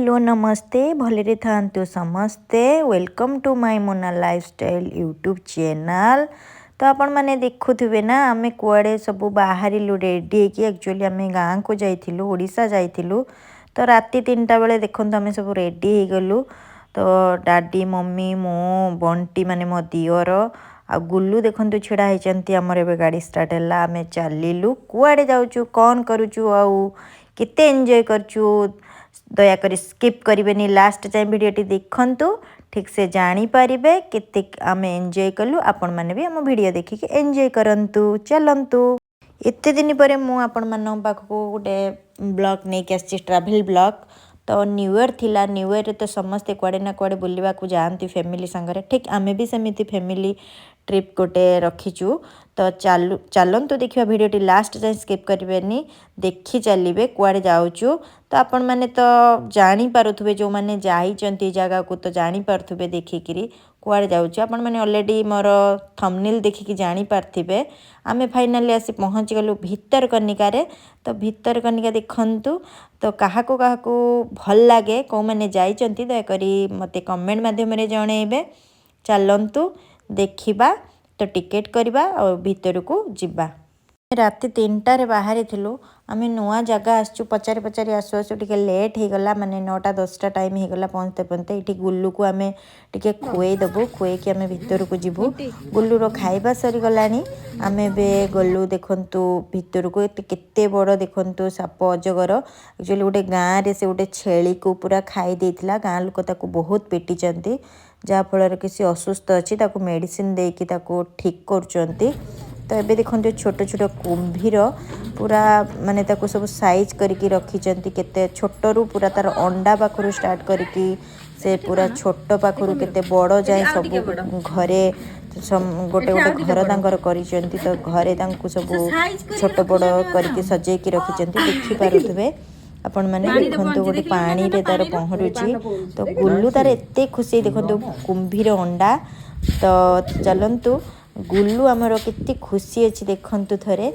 Hello, ନମସ୍ତେ, ଭଲରେ ଥାଆନ୍ତୁ ସମସ୍ତେ। Welcome to my Mona Lifestyle YouTube channel. ତ ଆପଣମାନେ ଦେଖୁଥିବେ ନା, ଆମେ କୁଆଡ଼େ ସବୁ ବାହାରିଲୁ ରେଡ଼ି ହେଇକି। ଆକ୍ଚୁଆଲି ଆମେ ଗାଁକୁ ଯାଇଥିଲୁ, ଓଡ଼ିଶା ଯାଇଥିଲୁ। ତ ରାତି 3ଟା ବେଳେ ଦେଖନ୍ତୁ, ଆମେ ସବୁ ରେଡ଼ି ହେଇଗଲୁ। ତ ଡାଡ଼ି, ମମି, ମୁଁ, ବଣ୍ଟି ମାନେ ମୋ ଦିଅର ଆଉ ଗୁଲୁ ଦେଖନ୍ତୁ ଛିଡ଼ା ହେଇଛନ୍ତି। ଆମର ଏବେ ଗାଡ଼ି ଷ୍ଟାର୍ଟ ହେଲା, ଆମେ ଚାଲିଲୁ। କୁଆଡ଼େ ଯାଉଛୁ, କ'ଣ କରୁଛୁ ଆଉ କେତେ ଏନ୍ଜୟ କରୁଛୁ, ଦୟାକରି ସ୍କିପ୍ କରିବେନି, ଲାଷ୍ଟ ଯାଏଁ ଭିଡ଼ିଓଟି ଦେଖନ୍ତୁ। ଠିକ୍ ସେ ଜାଣିପାରିବେ କେତେ ଆମେ ଏନ୍ଜୟ କଲୁ। ଆପଣମାନେ ବି ଆମ ଭିଡ଼ିଓ ଦେଖିକି ଏନ୍ଜୟ କରନ୍ତୁ। ଚାଲନ୍ତୁ, ଏତେ ଦିନ ପରେ ମୁଁ ଆପଣମାନଙ୍କ ପାଖକୁ ଗୋଟେ ବ୍ଲଗ୍ ନେଇକି ଆସିଛି, ଟ୍ରାଭେଲ୍ ବ୍ଲଗ୍। ତ ନ୍ୟୁ ଇୟର୍ ଥିଲା। ନ୍ୟୁ ଇୟର୍ରେ ତ ସମସ୍ତେ କୁଆଡ଼େ ନା କୁଆଡ଼େ ବୁଲିବାକୁ ଯାଆନ୍ତି ଫ୍ୟାମିଲି ସାଙ୍ଗରେ। ଠିକ୍ ଆମେ ବି ସେମିତି ଫ୍ୟାମିଲି ଟ୍ରିପ୍ ଗୋଟେ ରଖିଛୁ। ତ ଚାଲନ୍ତୁ ଦେଖିବା ଭିଡ଼ିଓଟି। ଲାଷ୍ଟ ଯାଏଁ ସ୍କିପ୍ କରିବେନି, ଦେଖି ଚାଲିବେ କୁଆଡ଼େ ଯାଉଛୁ। ତ ଆପଣମାନେ ତ ଜାଣିପାରୁଥିବେ, ଯେଉଁମାନେ ଯାଇଛନ୍ତି ଜାଗାକୁ ତ ଜାଣିପାରୁଥିବେ ଦେଖିକିରି କୁଆଡ଼େ ଯାଉଛୁ। ଆପଣମାନେ ଅଲରେଡ଼ି ମୋର ଥମ୍ବନେଲ୍ ଦେଖିକି ଜାଣିପାରିଥିବେ। ଆମେ ଫାଇନାଲି ଆସି ପହଞ୍ଚିଗଲୁ ଭିତରକନିକାରେ। ତ ଭିତରକନିକା ଦେଖନ୍ତୁ। ତ କାହାକୁ କାହାକୁ ଭଲ ଲାଗେ, କେଉଁମାନେ ଯାଇଛନ୍ତି, ଦୟାକରି ମୋତେ କମେଣ୍ଟ ମାଧ୍ୟମରେ ଜଣେଇବେ। ଚାଲନ୍ତୁ ଦେଖିବା। ତ ଟିକେଟ୍ କରିବା ଆଉ ଭିତରକୁ ଯିବା। ରାତି 3ଟାରେ ବାହାରିଥିଲୁ। ଆମେ ନୂଆ ଜାଗା ଆସିଛୁ, ପଚାରି ପଚାରି ଆସୁ ଆସୁ ଟିକେ ଲେଟ୍ ହେଇଗଲା, ମାନେ 9ଟା 10ଟା ଟାଇମ୍ ହେଇଗଲା ପହଞ୍ଚିତେ ପହଞ୍ଚିତେ। ଏଇଠି ଗୁଲୁକୁ ଆମେ ଟିକେ ଖୁଏଇ ଦେବୁ, ଖୁଏଇକି ଆମେ ଭିତରକୁ ଯିବୁ। ଗୁଲୁର ଖାଇବା ସରିଗଲାଣି, ଆମେ ଏବେ ଗଲୁ। ଦେଖନ୍ତୁ ଭିତରକୁ, ଏତେ କେତେ ବଡ଼ ଦେଖନ୍ତୁ ସାପ, ଅଜଗର। ଆକ୍ଚୁଆଲି ଗୋଟେ ଗାଁରେ ସେ ଗୋଟେ ଛେଳିକୁ ପୁରା ଖାଇ ଦେଇଥିଲା। ଗାଁ ଲୋକ ତାକୁ ବହୁତ ପିଟିଛନ୍ତି, ଯାହାଫଳରେ କି ସେ ଅସୁସ୍ଥ ଅଛି। ତାକୁ ମେଡ଼ିସିନ ଦେଇକି ତାକୁ ଠିକ୍ କରୁଛନ୍ତି। ତ ଏବେ ଦେଖନ୍ତୁ, ଛୋଟ ଛୋଟ କୁମ୍ଭୀର ପୁରା ମାନେ ତାକୁ ସବୁ ସାଇଜ୍ କରିକି ରଖିଛନ୍ତି। କେତେ ଛୋଟରୁ ପୁରା ତାର ଅଣ୍ଡା ପାଖରୁ ଷ୍ଟାର୍ଟ କରିକି ସେ ପୁରା ଛୋଟ ପାଖରୁ କେତେ ବଡ଼ ଯାଏଁ ସବୁ ଘରେ ଗୋଟେ ଗୋଟେ ଘର ତାଙ୍କର କରିଛନ୍ତି। ତ ଘରେ ତାଙ୍କୁ ସବୁ ଛୋଟ ବଡ଼ କରିକି ସଜେଇକି ରଖିଛନ୍ତି, ଦେଖିପାରୁଥିବେ ଆପଣମାନେ। ଦେଖନ୍ତୁ, ଗୋଟେ ପାଣିରେ ତାର ପହଁରୁଛି। ତ ଗୁଲୁ ତାର ଏତେ ଖୁସି। ଦେଖନ୍ତୁ କୁମ୍ଭୀର ଅଣ୍ଡା। ତ ଚାଲନ୍ତୁ, ଗୁଲୁ ଆମର କେତେ ଖୁସି ଅଛି ଦେଖନ୍ତୁ ଥରେ।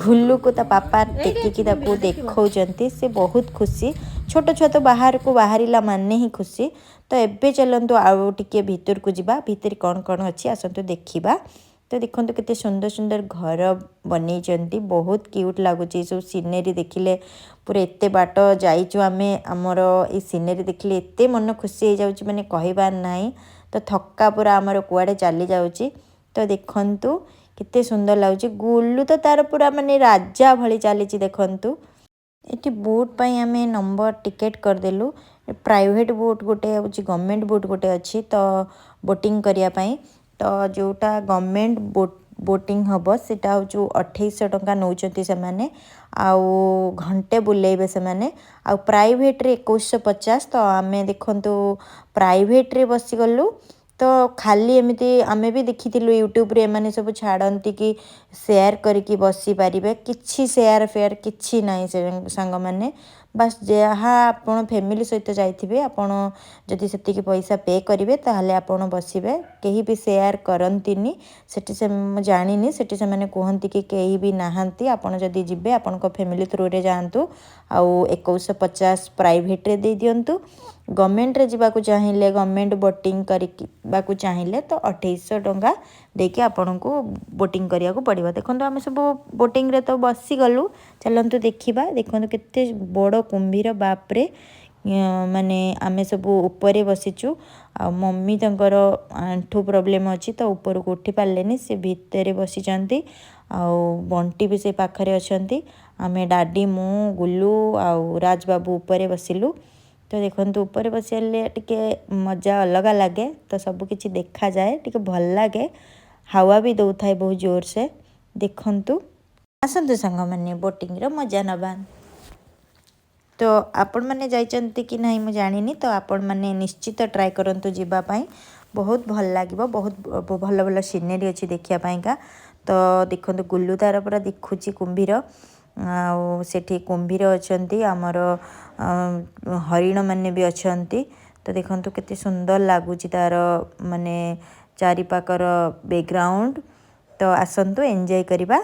ଗୁଲୁକୁ ତା ପାପା ଟେକିକି ତାକୁ ଦେଖାଉଛନ୍ତି, ସେ ବହୁତ ଖୁସି। ଛୋଟ ଛୁଆ ତ ବାହାରକୁ ବାହାରିଲା ମାନେ ହିଁ ଖୁସି। ତ ଏବେ ଚାଲନ୍ତୁ, ଆଉ ଟିକେ ଭିତରକୁ ଯିବା। ଭିତରେ କ'ଣ କ'ଣ ଅଛି ଆସନ୍ତୁ ଦେଖିବା। ତ ଦେଖନ୍ତୁ, କେତେ ସୁନ୍ଦର ସୁନ୍ଦର ଘର ବନେଇଛନ୍ତି, ବହୁତ କ୍ୟୁଟ୍ ଲାଗୁଛି ଏସବୁ ସିନେରୀ ଦେଖିଲେ। ପୁରା ଏତେ ବାଟ ଯାଇଛୁ ଆମେ, ଆମର ଏଇ ସିନେରୀ ଦେଖିଲେ ଏତେ ମନ ଖୁସି ହେଇଯାଉଛି, ମାନେ କହିବାର ନାହିଁ। ତ ଥକ୍କା ପୁରା ଆମର କୁଆଡ଼େ ଚାଲି ଯାଉଛି। ତ ଦେଖନ୍ତୁ କେତେ ସୁନ୍ଦର ଲାଗୁଛି। ଗୁଲୁ ତ ତାର ପୁରା ମାନେ ରାଜା ଭଳି ଚାଲିଛି ଦେଖନ୍ତୁ। ଏଠି ବୋଟ୍ ପାଇଁ ଆମେ ନମ୍ବର ଟିକେଟ୍ କରିଦେଲୁ। ପ୍ରାଇଭେଟ୍ ବୋଟ୍ ଗୋଟେ ହେଉଛି, ଗଭର୍ଣ୍ଣମେଣ୍ଟ ବୋଟ୍ ଗୋଟେ ଅଛି। ତ ବୋଟିଂ କରିବା ପାଇଁ ତ ଯେଉଁଟା ଗଭର୍ଣ୍ଣମେଣ୍ଟ ବୋଟିଂ ହେବ, ସେଇଟା ହେଉଛି 2800 ଟଙ୍କା ନେଉଛନ୍ତି ସେମାନେ ଆଉ ଘଣ୍ଟେ ବୁଲେଇବେ ସେମାନେ। ଆଉ ପ୍ରାଇଭେଟ୍ରେ 2150। ତ ଆମେ ଦେଖନ୍ତୁ ପ୍ରାଇଭେଟ୍ରେ ବସିଗଲୁ। ତ ଖାଲି ଏମିତି ଆମେ ବି ଦେଖିଥିଲୁ ୟୁଟ୍ୟୁବରେ, ଏମାନେ ସବୁ ଛାଡ଼ନ୍ତି କି ସେୟାର କରିକି ବସିପାରିବେ। କିଛି ସେୟାର ଫେୟାର କିଛି ନାହିଁ ସେ ସାଙ୍ଗମାନେ। ବାସ୍, ଯାହା ଆପଣ ଫ୍ୟାମିଲି ସହିତ ଯାଇଥିବେ, ଆପଣ ଯଦି ସେତିକି ପଇସା ପେ କରିବେ, ତାହେଲେ ଆପଣ ବସିବେ। କେହି ବି ସେୟାର କରନ୍ତିନି ସେଠି। ସେ ମୁଁ ଜାଣିନି, ସେଠି ସେମାନେ କୁହନ୍ତି କି କେହି ବି ନାହାନ୍ତି, ଆପଣ ଯଦି ଯିବେ ଆପଣଙ୍କ ଫ୍ୟାମିଲି ଥ୍ରୁରେ ଯାଆନ୍ତୁ ଆଉ 2150 ପ୍ରାଇଭେଟ୍ରେ ଦେଇଦିଅନ୍ତୁ। ଗଭର୍ଣ୍ଣମେଣ୍ଟରେ ଯିବାକୁ ଚାହିଁଲେ, ଗଭର୍ଣ୍ଣମେଣ୍ଟ ବୋଟିଂ କରିବାକୁ ଚାହିଁଲେ ତ 2800 ଟଙ୍କା ଦେଇକି ଆପଣଙ୍କୁ ବୋଟିଂ କରିବାକୁ ପଡ଼ିବ। ଦେଖନ୍ତୁ, ଆମେ ସବୁ ବୋଟିଂରେ ତ ବସିଗଲୁ। ଚାଲନ୍ତୁ ଦେଖିବା। ଦେଖନ୍ତୁ କେତେ ବଡ଼ କୁମ୍ଭୀର, ବାପରେ! ମାନେ ଆମେ ସବୁ ଉପରେ ବସିଛୁ ଆଉ ମମି ତାଙ୍କର ଆଣ୍ଠୁ ପ୍ରୋବ୍ଲେମ୍ ଅଛି, ତ ଉପରକୁ ଉଠି ପାରିଲେନି, ସେ ଭିତରେ ବସିଛନ୍ତି। ଆଉ ବଣ୍ଟି ବି ସେ ପାଖରେ ଅଛନ୍ତି। ଆମେ ଡାଡ଼ି, ମୁଁ, ଗୁଲୁ ଆଉ ରାଜବାବୁ ଉପରେ ବସିଲୁ। ତ ଦେଖନ୍ତୁ, ଉପରେ ବସିଲେ ଟିକେ ମଜା ଅଲଗା ଲାଗେ। ତ ସବୁ କିଛି ଦେଖାଯାଏ, ଟିକେ ଭଲ ଲାଗେ। ହାୱା ବି ଦେଉଥାଏ ବହୁତ ଜୋରସେ। ଦେଖନ୍ତୁ, ଆସନ୍ତୁ ସାଙ୍ଗମାନେ, ବୋଟିଂର ମଜା ନେବା। ତ ଆପଣମାନେ ଯାଇଛନ୍ତି କି ନାହିଁ ମୁଁ ଜାଣିନି। ତ ଆପଣମାନେ ନିଶ୍ଚିତ ଟ୍ରାଏ କରନ୍ତୁ ଯିବା ପାଇଁ, ବହୁତ ଭଲ ଲାଗିବ। ବହୁତ ଭଲ ଭଲ ସିନେରୀ ଅଛି ଦେଖିବା ପାଇଁକା। ତ ଦେଖନ୍ତୁ, ଗୁଲୁ ତାର ପୁରା ଦେଖୁଛି କୁମ୍ଭୀର। ଆଉ ସେଠି କୁମ୍ଭୀର ଅଛନ୍ତି, ଆମର ହରିଣମାନେ ବି ଅଛନ୍ତି। ତ ଦେଖନ୍ତୁ କେତେ ସୁନ୍ଦର ଲାଗୁଛି ତାର ମାନେ ଚାରିପାଖର ବ୍ୟାକଗ୍ରାଉଣ୍ଡ। ତ ଆସନ୍ତୁ ଏନ୍ଜୟ କରିବା।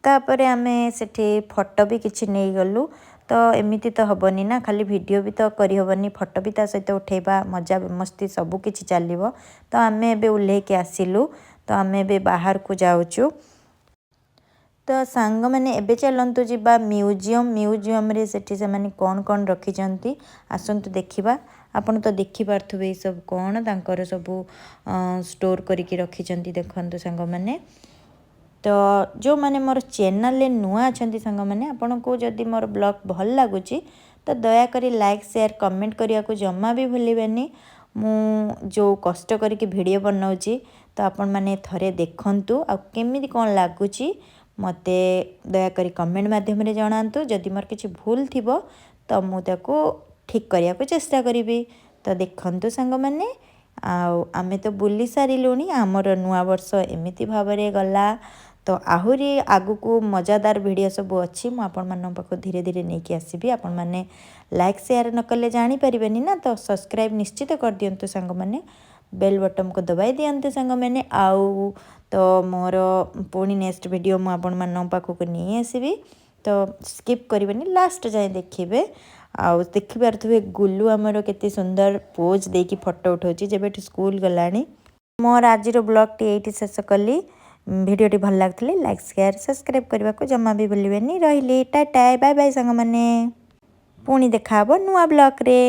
ତାପରେ ଆମେ ସେଠି ଫଟୋ ବି କିଛି ନେଇଗଲୁ। ତ ଏମିତି ତ ହେବନି ନା, ଖାଲି ଭିଡ଼ିଓ ବି ତ କରିହେବନି, ଫଟୋ ବି ତା ସହିତ ଉଠେଇବା, ମଜା ମସ୍ତି ସବୁ କିଛି ଚାଲିବ। ତ ଆମେ ଏବେ ଓହ୍ଲେଇକି ଆସିଲୁ। ତ ଆମେ ଏବେ ବାହାରକୁ ଯାଉଛୁ। ତ ସାଙ୍ଗମାନେ, ଏବେ ଚାଲନ୍ତୁ ଯିବା ମ୍ୟୁଜିୟମ୍। ମ୍ୟୁଜିୟମ୍ରେ ସେଠି ସେମାନେ କ'ଣ କ'ଣ ରଖିଛନ୍ତି, ଆସନ୍ତୁ ଦେଖିବା। ଆପଣ ତ ଦେଖିପାରୁଥିବେ ଏସବୁ କ'ଣ ତାଙ୍କର ସବୁ ଷ୍ଟୋର୍ କରିକି ରଖିଛନ୍ତି। ଦେଖନ୍ତୁ ସାଙ୍ଗମାନେ। ତ ଯେଉଁମାନେ ମୋର ଚ୍ୟାନେଲରେ ନୂଆ ଅଛନ୍ତି ସାଙ୍ଗମାନେ, ଆପଣଙ୍କୁ ଯଦି ମୋର ବ୍ଲଗ୍ ଭଲ ଲାଗୁଛି, ତ ଦୟାକରି ଲାଇକ୍, ସେୟାର, କମେଣ୍ଟ କରିବାକୁ ଜମା ବି ଭୁଲିବେନି। ମୁଁ ଯେଉଁ କଷ୍ଟ କରିକି ଭିଡ଼ିଓ ବନାଉଛି, ତ ଆପଣମାନେ ଥରେ ଦେଖନ୍ତୁ ଆଉ କେମିତି କ'ଣ ଲାଗୁଛି ମୋତେ ଦୟାକରି କମେଣ୍ଟ ମାଧ୍ୟମରେ ଜଣାନ୍ତୁ। ଯଦି ମୋର କିଛି ଭୁଲ ଥିବ, ତ ମୁଁ ତାକୁ ଠିକ୍ କରିବାକୁ ଚେଷ୍ଟା କରିବି। ତ ଦେଖନ୍ତୁ ସାଙ୍ଗମାନେ, ଆଉ ଆମେ ତ ବୁଲି ସାରିଲୁଣି। ଆମର ନୂଆ ବର୍ଷ ଏମିତି ଭାବରେ ଗଲା। ତ ଆହୁରି ଆଗକୁ ମଜାଦାର ଭିଡ଼ିଓ ସବୁ ଅଛି, ମୁଁ ଆପଣମାନଙ୍କ ପାଖକୁ ଧୀରେ ଧୀରେ ନେଇକି ଆସିବି। ଆପଣମାନେ ଲାଇକ୍, ସେୟାର ନ କଲେ ଜାଣିପାରିବେନି ନା। ତ ସବସ୍କ୍ରାଇବ୍ ନିଶ୍ଚିତ କରିଦିଅନ୍ତୁ ସାଙ୍ଗମାନେ, ବେଲ୍ ବଟନ୍କୁ ଦବାଇ ଦିଅନ୍ତୁ ସାଙ୍ଗମାନେ। ଆଉ ତ ମୋର ପୁଣି ନେକ୍ସଟ ଭିଡ଼ିଓ ମୁଁ ଆପଣମାନଙ୍କ ପାଖକୁ ନେଇ ଆସିବି। ତ ସ୍କିପ୍ କରିବେନି, ଲାଷ୍ଟ ଯାଏଁ ଦେଖିବେ। ଆଉ ଦେଖିପାରୁଥିବେ ଗୁଲୁ ଆମର କେତେ ସୁନ୍ଦର ପୋଜ୍ ଦେଇକି ଫଟୋ ଉଠାଉଛି, ଯେବେଠୁ ସ୍କୁଲ ଗଲାଣି। ମୋର ଆଜିର ବ୍ଲଗ୍ଟି ଏଇଠି ଶେଷ କଲି। ଭିଡ଼ିଓଟି ଭଲ ଲାଗୁଥିଲେ ଲାଇକ୍, ସେୟାର, ସବସ୍କ୍ରାଇବ୍ କରିବାକୁ ଜମା ବି ଭୁଲିବେନି। ରହିଲି, ଟାଟା, ବାଏ ବାଏ ସାଙ୍ଗମାନେ। ପୁଣି ଦେଖାହେବ ନୂଆ ବ୍ଲଗ୍ରେ।